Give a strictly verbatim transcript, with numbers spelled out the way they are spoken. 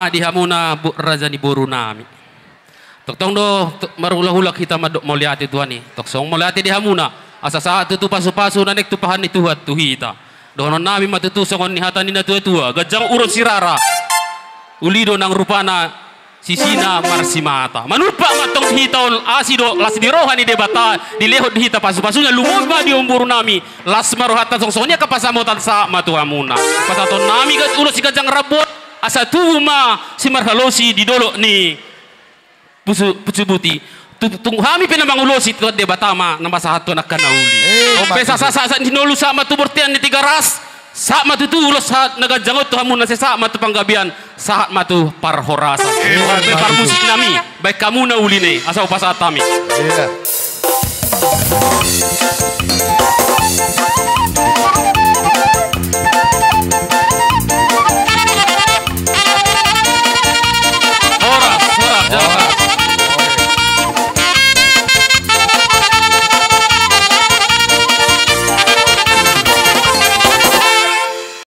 di hamuna, bo-, raja ni boru nami. Tongtong do, to-, marhulahula hita mandok mauliate Tuhan i. Tong songon mauliate di hamuna. Asa sahat tutu pasupasu na naeng tumpahan ni Tuhan tu hita. Dohonon nami ma tutu songon ni hata ni natuatua. Ganjang ulos sirara. Uli do nang rupana, sisina marsimata. Manumpak ma tong hita on, asi do las ni roha ni Debata, dilehon di hita pasupasuna, lumobi ma di boru nami. Las ma rohanta, songon i angka pansamotan sahat ma tu hamuna. Pasahaton nami ga-, ulos si ganjang rambu on, asa tubu ma simarhalosi di dolok ni Pusu-, Pusubuti. Tu-, tung hami pe na mangulosi, Tuhan Debata ma na pasahathon angka na uli. Eh, on pe ma tutu. Sahat-sahat ni na uli sahat ma tu bontean ni Tigaras, sahat ma tutu ulos sahat na ganjang on tu hamuna, sai sahat ma tu panggabean, sahat ma tu parhorasan. Eh, on pe ma tutu. Parmusik nami, baen hamu na uli na i, asa hupasahat hami. Iya.